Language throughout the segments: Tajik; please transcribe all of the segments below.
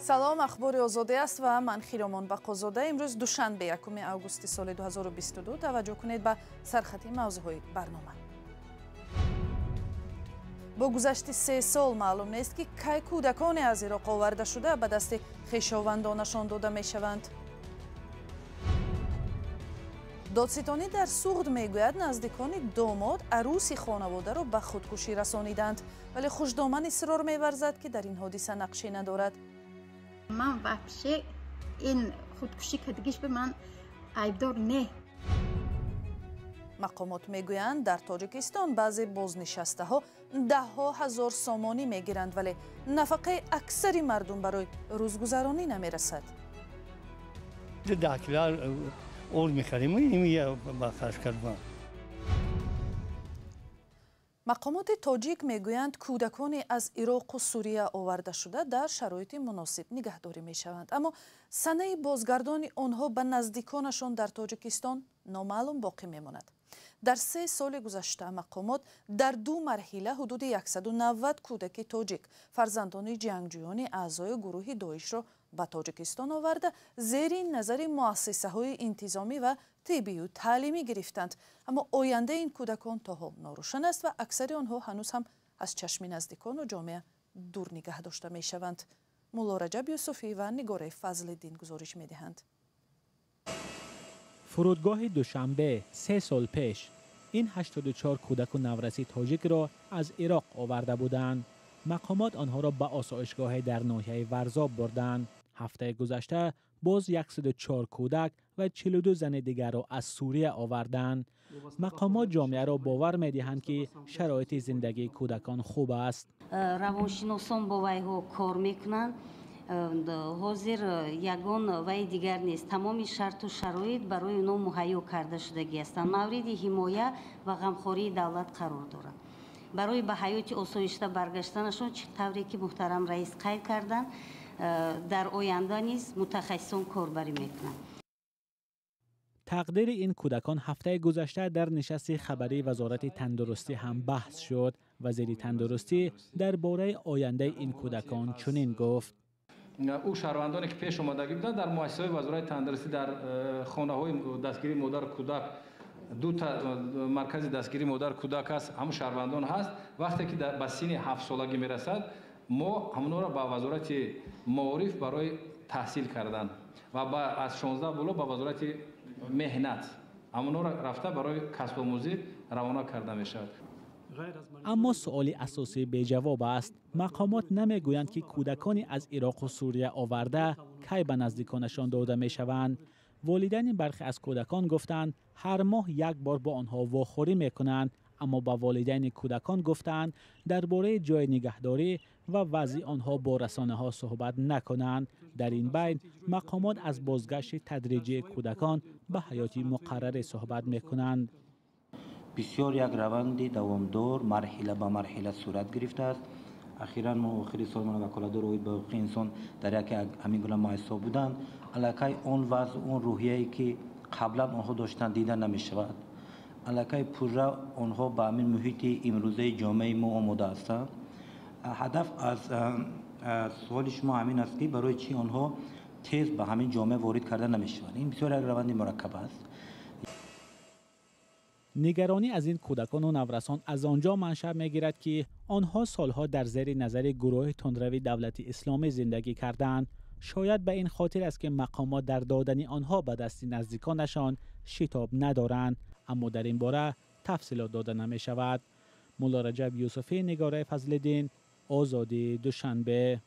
Салом, Ахбори Озодӣ аст ва ман Хиромон Бақозода. Имрӯз душанбе, 1 августи соли 2022. Таваҷҷӯҳ кунед ба сархати мавзӯъҳои барнома. Бо гузашти 3 сол маълум нест, ки кай кӯдаконе аз Ироқ оварда шуда ба дасти хешовандонашон дода мешаванд. Додситонӣ дар Суғд мегӯяд, наздикони домод арӯси хонаводаро ба худкушӣ расониданд, вале хушдоман исрор меварзад, ки дар ин ҳодиса нақше надорад. Ман вообще ин худкушӣ кардагиш ба ман айбдор не. Мақомот мегӯянд, дар Тоҷикистон баъзе бознишастаҳо даҳҳо ҳазор сомонӣ мегиранд, вале нафақаи аксари мардум барои рӯзгузаронӣ намерасад. 10 кило орд мехарем, ба харҷ кардам. Мақомоти тоҷик мегӯянд, кӯдаконе аз Ироқу Сурия оварда шуда дар шароити муносиб нигаҳдорӣ мешаванд, аммо санаи бозгардони онҳо ба наздиконашон дар Тоҷикистон номаълум боқӣ мемонад. Дар 3 соли гузашта мақомот дар 2 марҳила ҳудуди 190 кӯдаки тоҷик, фарзандони ҷангҷӯёни аъзои гурӯҳи Доишро ба Тоҷикистон оварда, зери назари муассисаҳои интизомӣ ва тиббию таълимӣ гирифтанд. Аммо ояндаи ин кӯдакон то ҳол норӯшан аст ва аксари онҳо ҳанӯз ҳам аз чашми наздикону ҷомеа дур нигаҳ дошта мешаванд. Мулло Раҷаб Юсуфӣ ва Нигораи Фазлиддин гузориш медиҳанд. Фурудгоҳи Душанбе 3 сол пеш ин 84 кӯдаку навраси тоҷикро аз Ироқ оварда буданд. Мақомот онҳоро ба осоишгоҳе дар ноҳияи Варзоб бурданд. Ҳафтаи гузашта боз 104 кӯдак ва 42 зани дигарро аз Сурия оварданд. Мақомот ҷомеаро бовар медиҳанд, ки шароити зиндагии кӯдакон хуб аст. Равоншиносон бо вайҳо кор мекунанд. Ҳозир ягон вай дигар нест. Тамоми шарту шароит барои онҳо муҳайё карда шудагӣ ҳастанд. Мавриди ҳимоя ва ғамхории давлат қарор доранд. Барои ба ҳаёти осоишта баргаштанашон, чӣ тавре ки муҳтарам раис қайд карданд, дар оянда низ мутахассисон корбарӣ мекунанд. Тақдири ин кӯдакон ҳафтаи гузашта дар нишасти хабарии Вазорати тандурустӣ ҳам баҳс шуд. Вазири тандурустӣ дар бораи ояндаи ин кӯдакон чунин гуфт. Ӯ шаҳрвандоне ки пеш омадагӣ буданд дар муассисаҳои Вазорати тандурустӣ, дар хонаҳои дастгирии модару кӯдак, 2 та маркази дастгирии модару кӯдак аст, ҳамун шаҳрвандон ҳаст. Вақте ки ба синни 7 солагӣ мерасад, мо ҳамонро ба Вазорати маориф барои таҳсил кардан ва аз 16 боло ба Вазорати меҳнат ҳамонро рафта барои касбомӯзӣ равона карда мешавад. Аммо суоли асосӣ беҷавоб аст. Мақомот намегӯянд, ки кӯдаконе аз Ироқу Сурия оварда кай ба наздиконашон дода мешаванд. Волидайни бархе аз кӯдакон гуфтанд, ҳар моҳ як бор бо онҳо вохӯрӣ мекунанд, аммо ба волидайни кӯдакон гуфтанд, дар бораи ҷои нигаҳдорӣ ва вазъи онҳо бо расонаҳо суҳбат накунанд. Дар ин байн мақомот аз бозгашти тадриҷии кӯдакон ба ҳаёти муқаррарӣ суҳбат мекунанд. Бисёр як раванди давомдор марҳила ба марҳила сурат гирифтааст. Ахиран мо охири сол ваколатдор оид ба ҳуқуқи инсон дар яке аз ҳамин гуна муассисаҳо буданд. Аллакай он вазъ, он рӯҳияе ки қаблан онҳо доштанд, дида намешавад. Аллакай пурра онҳо ба ҳамин муҳити имрӯзаи ҷомеаи мо омода ҳастанд. Ҳадаф аз суоли шумо ҳамин аст, ки барои чӣ онҳо тез ба ҳамин ҷомеа ворид карда намешаванд. Ин бисёр як раванди мураккаб аст. Нигаронӣ аз ин кӯдакону наврасон аз он ҷо маншаъ мегирад, ки онҳо солҳо дар зери назари гурӯҳи тундрави Давлати Исломӣ зиндагӣ карданд. Шояд ба ин хотир аст, ки мақомот дар додани онҳо ба дасти наздиконашон шитоб надоранд, аммо дар ин бора тафсилот дода намешавад. Мулло Раҷаб Юсуфӣ, Нигораи Фазлиддин, Озодӣ, Душанбе.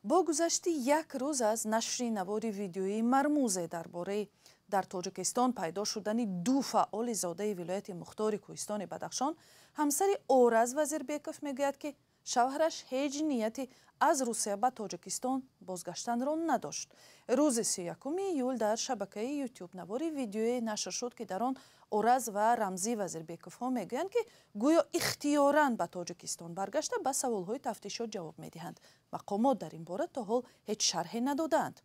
Бо гузашти як рӯз аз нашри навори видеоии мармузе дар бораи дар Тоҷикистон пайдо шудани 2 фаъоли зодаи вилояти мухтори Кӯҳистони Бадахшон, ҳамсари Ораз Вазирбеков мегӯяд, ки шавҳараш ҳеҷ нияти аз Русия ба Тоҷикистон бозгаштанро надошт. Рӯзи 31 июл дар шабакаи Ютуб навори видеое нашр шуд, ки дар он Ораз ва Рамзӣ Вазирбековҳо мегӯянд, ки гӯё ихтиёран ба Тоҷикистон баргашта ба саволҳои тафтишот ҷавоб медиҳанд. Мақомот дар ин бора то ҳол ҳеҷ шарҳе надодаанд.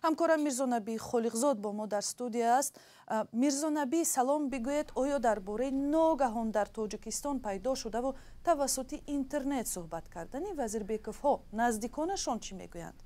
Ҳамкорам Мирзонаби Холиқзод бо мо дар студия аст. Мирзонаби, салом. Бигӯед, оё дар бораи ногаҳон дар Тоҷикистон пайдо шудаву тавассути интернет суҳбат кардани Вазирбековҳо наздиконашон чӣ мегӯянд?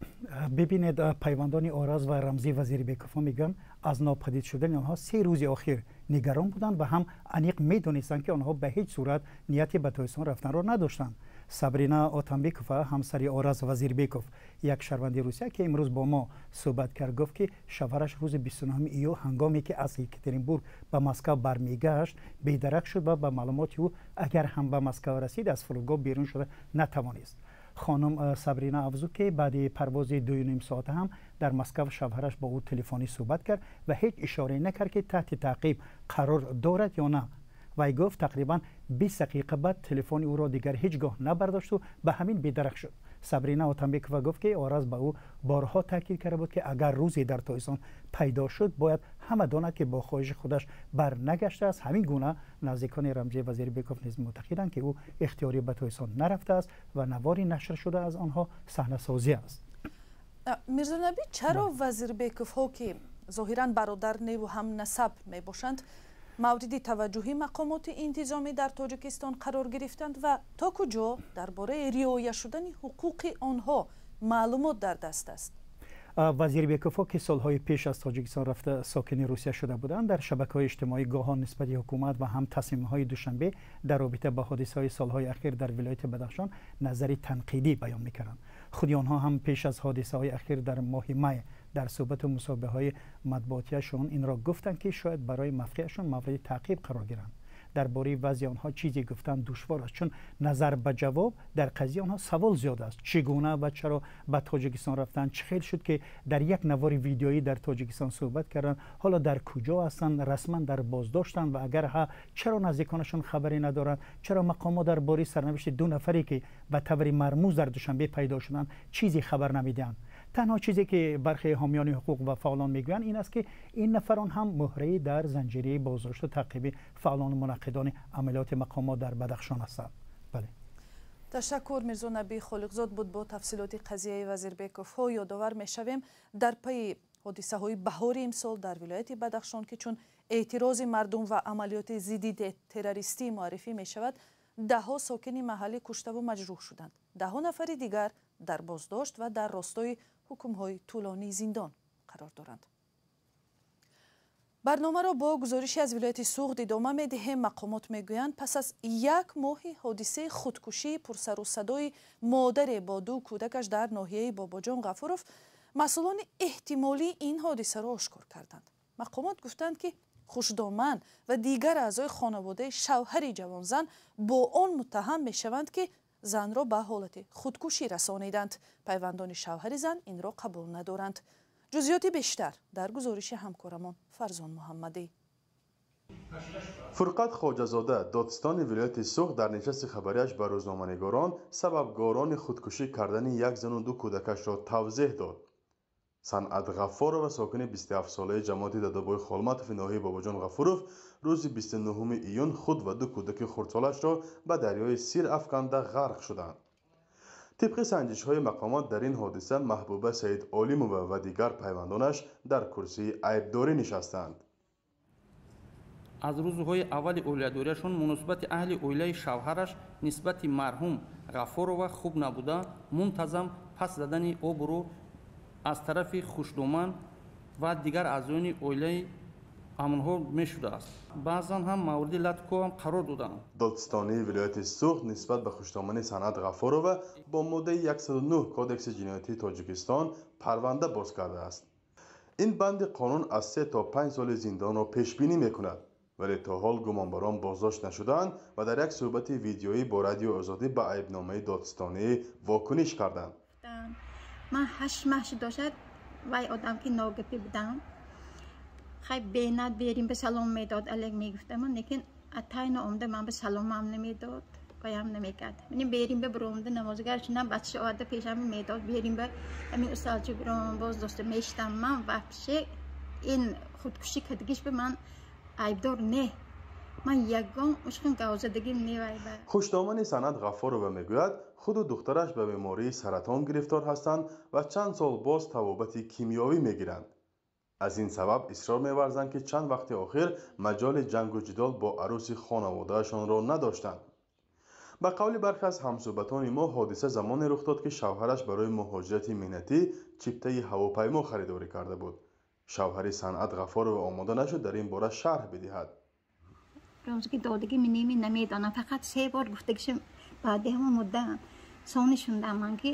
Бибинед, пайвандони Ораз ва Рамзӣ Вазирбековҳо мегӯянд, аз нопадид шудани онҳо 3 рӯзи охир нигарон буданд ва ҳам аниқ медонистанд, ки онҳо ба ҳеҷ сурат нияти ба Тоҷикистон рафтанро надоштанд. Сабрина Отамбекова, ҳамсари Ораз Вазирбеков, як шаҳрванди Русия, ки имрӯз бо мо суҳбат кард, гуфт, ки шавҳараш рӯзи 29 июл, ҳангоме ки аз Екатеринбург ба Москав бармегашт, бедарак шуд ва ба маълумоти ӯ, агар ҳам ба Москав расид, аз фурудгоҳ берун шуда натавонист. Хонум Сабрина афзуд, ки баъди парвози 2,5 соата ҳам дар Москав шавҳараш бо ӯ телефонӣ суҳбат кард ва ҳеҷ ишорае накард, ки таҳти таъқиб қарор дорад ё на. Вай гуфт, тақрибан 20 дақиқа баъд телефони ӯро дигар ҳеҷ гоҳ набардошту ба ҳамин бедарак шуд. Сабрина Отамбекова гуфт, ки Ораз ба ӯ борҳо таъкид карда буд, ки агар рӯзе дар Тоҷикистон пайдо шуд, бояд ҳама донад, ки бо хоҳиши худаш барнагаштааст. Ҳамин гуна наздикони Рамзӣ Вазирбеков низ муътақиданд, ки ӯ ихтиёрӣ ба Тоҷикистон нарафтааст ва навори нашр шуда аз онҳо саҳнасозӣ аст. Мирзонаби, чаро Вазирбековҳо, ки зоҳиран бародар неву ҳам насаб мебошанд, мавриди таваҷҷӯҳи мақомоти интизомӣ дар Тоҷикистон қарор гирифтанд ва то куҷо дар бораи риоя шудани ҳуқуқи онҳо маълумот дар даст аст? Вазирбековҳо, ки солҳои пеш аз Тоҷикистон рафта, сокини Русия шуда буданд, дар шабакаҳои иҷтимоӣ гоҳон нисбати ҳукумат ва ҳам тасмимҳои Душанбе дар робита ба ҳодисаҳои солҳои ахир дар вилояти Бадахшон назари танқидӣ баён мекарданд. Худи онҳо ҳам пеш аз ҳодисаҳои ахир дар моҳи май дар суҳбату мусоҳибаҳои матбуотияшон инро гуфтанд, ки шояд барои мавқеашон мавриди таъқиб қарор гиранд. Дар бораи вазъи онҳо чизе гуфтан душвор аст, чун назар ба ҷавоб дар қазияи онҳо савол зиёд аст: чӣ гуна ва чаро ба Тоҷикистон рафтанд? Чӣ хел шуд, ки дар як навори видеоӣ дар Тоҷикистон суҳбат карданд? Ҳоло дар куҷо ҳастанд? Расман дар боздоштанд ва агар ҳа, чаро наздиконашон хабаре надоранд? Чаро мақомот дар бораи сарнавишти ду нафаре, ки ба таври мармуз дар Душанбе пайдо шуданд, чизе хабар намедиҳанд? Танҳо чизе, ки бархе ҳомиёни ҳуқуқ ва фаъолон мегӯянд, ин аст, ки ин нафарон ҳам муҳраи дар занҷираи боздошту таъқиби фаъолону мунаққидони амалиёти мақомот дар Бадахшон ҳастанд. Бале. Ташаккур. Мирзонаби Холиқзод буд бо тафсилоти қазияи Вазирбековҳо. Ёдовар мешавем, дар пайи ҳодисаҳои баҳори имсол дар вилояти Бадахшон, ки чун эътирози мардум ва амалиёти зидди террористӣ муаррифӣ мешавад, даҳҳо сокини маҳаллӣ куштаву маҷрӯҳ шуданд, даҳҳо нафари дигар дар боздошт ва дар ростои ҳукмҳои тӯлонии зиндон қарор доранд. Барномаро бо гузориши аз вилояти Суғд идома медиҳем. Мақомот мегӯянд, пас аз як моҳи ҳодисаи худкушии пурсарусадои модаре бо ду кӯдакаш дар ноҳияи Бобоҷон Ғафуров, масъулони эҳтимолии ин ҳодисаро ошкор карданд. Мақомот гуфтанд, ки хушдоман ва дигар аъзои хонаводаи шавҳари ҷавонзан бо он муттаҳам мешаванд, ки занро ба ҳолати худкушӣ расониданд. Пайвандони шавҳари зан инро қабул надоранд. Ҷузъиёти бештар дар гузориши ҳамкорамон Фарзон Муҳаммадӣ. Фурқат Хоҷазода, додситони вилояти Суғд, дар нишасти хабарияш ба рӯзноманигорон сабабгорони худкушӣ кардани як зану ду кӯдакашро тавзеҳ дод. Санъат Ғаффорова, сокини 27-солаи ҷамоати Дадобои Холматови ноҳияи Бобоҷон Ғафуров, рӯзи 29 июн худ ва ду кӯдаки хурдсолашро ба дарёи Сир афканда ғарқ шуданд. Тибқи санҷишҳои мақомот, дар ин ҳодиса Маҳбуба Саидолимова ва дигар пайвандонаш дар курсии айбдорӣ нишастанд. Аз рӯзҳои аввали оиладориашон муносибати аҳли оилаи шавҳараш нисбати марҳум Ғаффорова хуб набуда, мунтазам пас задани обрӯ аз тарафи хушдоман ва дигар аъзоёни оилаи амнҳо мешудааст, баъзан ҳам мавриди латукӯб қарор доданд. Додситонии вилояти Суғд нисбат ба хушдомани Санъат Ғаффорова бо моддаи 109 Кодекси ҷиноятии Тоҷикистон парванда боз кардааст. Ин банди қонун аз 3 то 5 соли зиндонро пешбинӣ мекунад, вале то ҳол гумонбарон боздошт нашудаанд ва дар як суҳбати видеоӣ бо Радиои Озодӣ ба айбномаи додситонӣ вокуниш карданд. Ман 8 маҳ шудошад, вай одам ки ногапӣ будам. Хай, бенад берим ба салом медод, алек мегуфтам, лекин атайно омда ман ба саломам намедод, ваям намекард. Мани берим ба биромда намозгар шунам, бача оварда пешам медод, берим ба ҳамин усталчи биром, боз доста мештам. Ман вообще ин худкушӣ кардагиш ба ман айбдор не, ман ягон ушхин гавзадагим не вай ба. Хушдомани Санъат Ғаффорова мегӯяд, Худу духтараш ба бемории саратон гирифтор ҳастанд ва чанд сол боз табобати кимиёвӣ мегиранд. Аз ин сабаб исрор меварзанд, ки чанд вақти охир маҷоли ҷангу ҷидол бо арӯси хонаводаашонро надоштанд. Ба қавли бархе аз ҳамсӯҳбатони мо, ҳодиса замоне рух дод, ки шавҳараш барои муҳоҷирати меҳнатӣ чиптаи ҳавопаймо харидорӣ карда буд. Шавҳари Санъат Ғафорова омода нашуд дар ин бора шарҳ бидиҳад. Розги додагӣ минеми намедонам, фақат се бор гуфтагишам. Баъди ҳамон муддат сони шундам ман, ки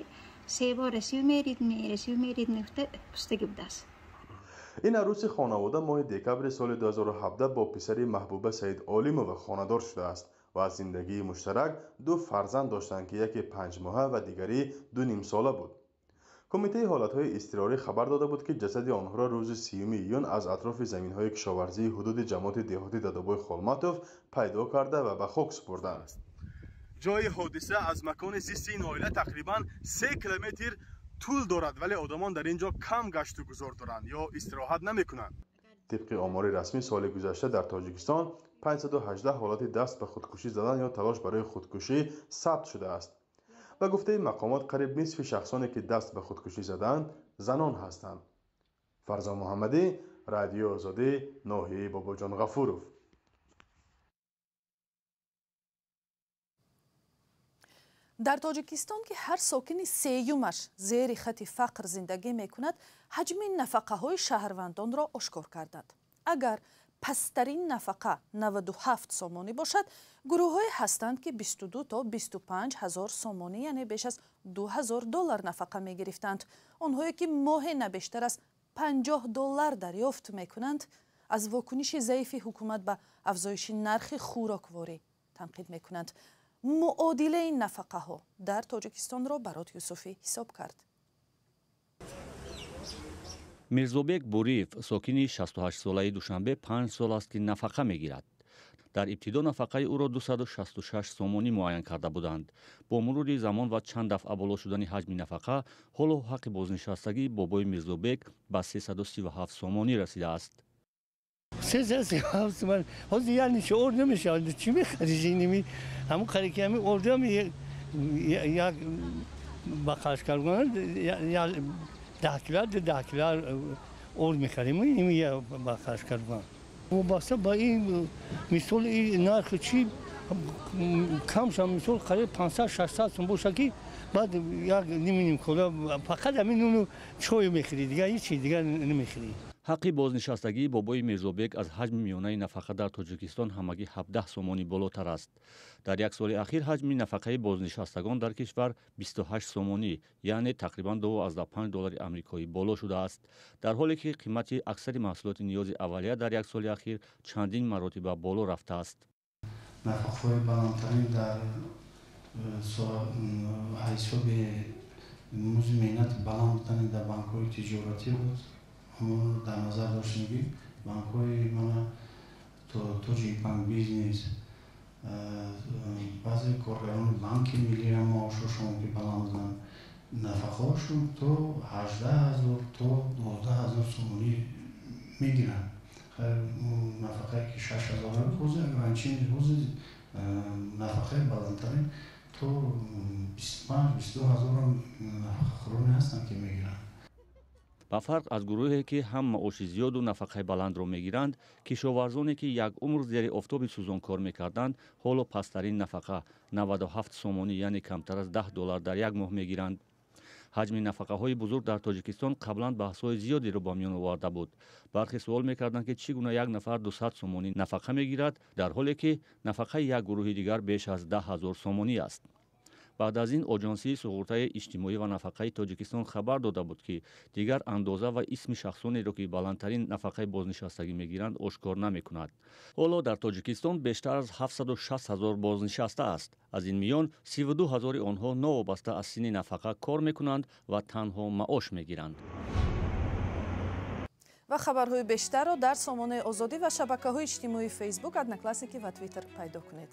се бор Россию мерид, Россию мерид мегуфта пустагӣ будааст. Ин арӯси хонавода моҳи декабри соли 2017 бо писари Маҳбуба Саид Олимова хонадор шудааст ва аз зиндагии муштарак ду фарзанд доштанд, ки яке 5-моҳа ва дигарӣ 2,5 сола буд. Кумитаи ҳолатҳои изтирорӣ хабар дода буд, ки ҷасади онҳоро рӯзи 30 июн аз атрофи заминҳои кишоварзии ҳудуди ҷамоати деҳоти Дадобои Холматов пайдо карда ва ба хок супурданд. Ҷои ҳодиса аз макони зисти ин оила тақрибан 3 километр тӯл дорад, вале одамон дар ин ҷо кам гашту гузор доранд ё истироҳат намекунанд. Тибқи омори расмӣ, соли гузашта дар Тоҷикистон 518 ҳолати даст ба худкушӣ задан ё талош барои худкушӣ сабт шудааст. Ба гуфтаи мақомот, қариб нисфи шахсоне, ки даст ба худкушӣ заданд, занон ҳастанд. Фарзон Муҳаммадӣ, Радиои Озодӣ, ноҳияи Бобоҷон Ғафуров. Дар Тоҷикистон, ки ҳар сокини сеюмаш зери хати фақр зиндагӣ мекунад, ҳаҷми нафақаҳои шаҳрвандонро ошкор карданд. Агар пасттарин нафақа 97 сомонӣ бошад, гурӯҳҳое ҳастанд, ки 22 то 25 ҳазор сомонӣ, яъне беш аз 2000 доллар нафақа мегирифтанд. Онҳое, ки моҳе на бештар аз 50 доллар дарёфт мекунанд, аз вокуниши заифи ҳукумат ба афзоиши нархи хӯрокворӣ танқид мекунанд. Муодилаи нафақаҳо дар Тоҷикистонро Барот Юсуфӣ ҳисоб кард. Мирзобек Буриев, сокини 68-солаи Душанбе, 5 сол аст, ки нафақа мегирад. Дар ибтидо нафақаи ӯро 266 сомонӣ муайян карда буданд. Бо мурури замон ва чанд дафъа боло шудани ҳаҷми нафақа, ҳоло ҳаққи бознишастагии бобои Мирзобек ба 337 сомонӣ расидааст. 337 сомон ҳозир яъне чи орд намешавад. Чӣ мехариш? Иними ҳамун қари ки ҳамин ордам як ба харҷ кардан 10 кила, 10 кила орд мехарем, ими ба харҷ кардан вобаста ба ин мисол нархи чи камшам, мисол қариб 500-600 сум боша, ки баъд як ниминим кола фақат ҳамин нуну чой мехӯрӣ, дигар ҳеч чи дигар намехӯрӣ. Ҳаққи бознишастагии бобои Мирзобек аз ҳаҷми миёнаи нафақа дар Тоҷикистон ҳамагӣ 17 сомонӣ болотар аст. Дар як соли ахир ҳаҷми нафақаи бознишастагон дар кишвар 28 сомонӣ, яъне тақрибан 2,5 доллари амрикоӣ боло шудааст, дар ҳоле ки қимати аксари маҳсулоти ниёзи аввалия дар як соли ахир чандин маротиба боло рафтааст. Нафақаҳои баландтарин дар ҳисоби музди меҳнати баланд будани дар банкҳои тиҷоратӣ буд. Мо дар назар доштем, ки банкҳои мана Тоҷикбанк Бизнес, баъзе коргарони Банки Миллиам маошошон ки баланд буданд, нафақаҳошон то 18 000, то 12 000 сомонӣ мегиранд. Нафақае ки 6000 ҳозир ограничение, ҳозир нафақаи баландтарин то 25, 22 ҳазорам нафақахӯроне ҳастанд, ки мегиранд. Ба фарқ аз гурӯҳе, ки ҳам маоши зиёду нафақаи баландро мегиранд, кишоварзоне, ки як умр зери офтоби сӯзон кор мекарданд, ҳоло пасттарин нафақа 97 сомонӣ, яъне камтар аз 10 доллар дар як моҳ мегиранд. Ҳаҷми нафақаҳои бузург дар Тоҷикистон қаблан баҳсҳои зиёдеро ба миён оварда буд. Бархе суол мекарданд, ки чӣ гуна як нафар 200 сомонӣ нафақа мегирад, дар ҳоле ки нафақаи як гурӯҳи дигар беш аз 10 000 сомонӣ аст. Баъд аз ин Оҷонсии суғуртаи иҷтимоӣ ва нафақаи Тоҷикистон хабар дода буд, ки дигар андоза ва исми шахсонеро, ки баландтарин нафақаи бознишастагӣ мегиранд, ошкор намекунад. Ҳоло дар Тоҷикистон бештар аз 760 ҳазор бознишаста аст. Аз ин миён 32 ҳазори онҳо новобаста аз синни нафақа кор мекунанд ва танҳо маош мегиранд. Ва хабарҳои бештарро дар сомонаи Озодӣ ва шабакаҳои иҷтимоии Фейсбук, Одноклассники ва Твиттер пайдо кунед.